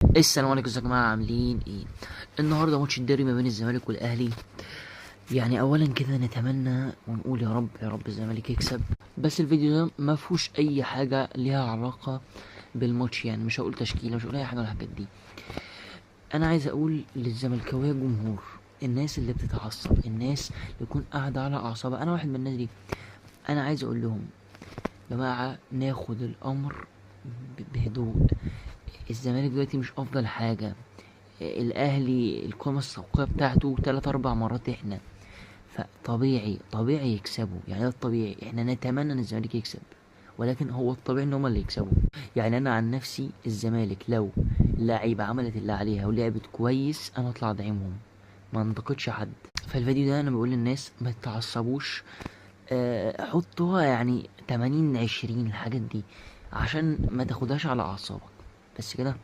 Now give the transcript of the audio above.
السلام عليكم، ازيكم يا جماعه؟ عاملين ايه؟ النهارده ماتش الديربي ما بين الزمالك والاهلي. يعني اولا كده نتمنى ونقول يا رب يا رب الزمالك يكسب. بس الفيديو ده ما فيهوش اي حاجة ليها علاقة بالماتش، يعني مش هقول تشكيله، مش هقول اي حاجة من الحاجات دي. انا عايز اقول للزملكاويه الجمهور، الناس اللي بتتعصب، الناس اللي تكون قاعدة على اعصابها، انا واحد من الناس دي. انا عايز اقول لهم جماعة ناخد الامر بهدوء. الزمالك دلوقتي مش افضل حاجة، الاهلي القيمة السوقية بتاعته 3-4 مرات احنا، فطبيعي طبيعي يكسبوا، يعني ده الطبيعي. احنا نتمنى ان الزمالك يكسب، ولكن هو الطبيعي ان هما اللي يكسبوا. يعني انا عن نفسي الزمالك لو اللعيبة عملت اللي عليها ولعبت كويس انا اطلع ادعمهم، ما انتقدش حد. فالفيديو ده انا بقول للناس ما تتعصبوش، حطوها يعني 80-20 الحاجات دي عشان ما تاخدهاش على اعصابك. بس كده،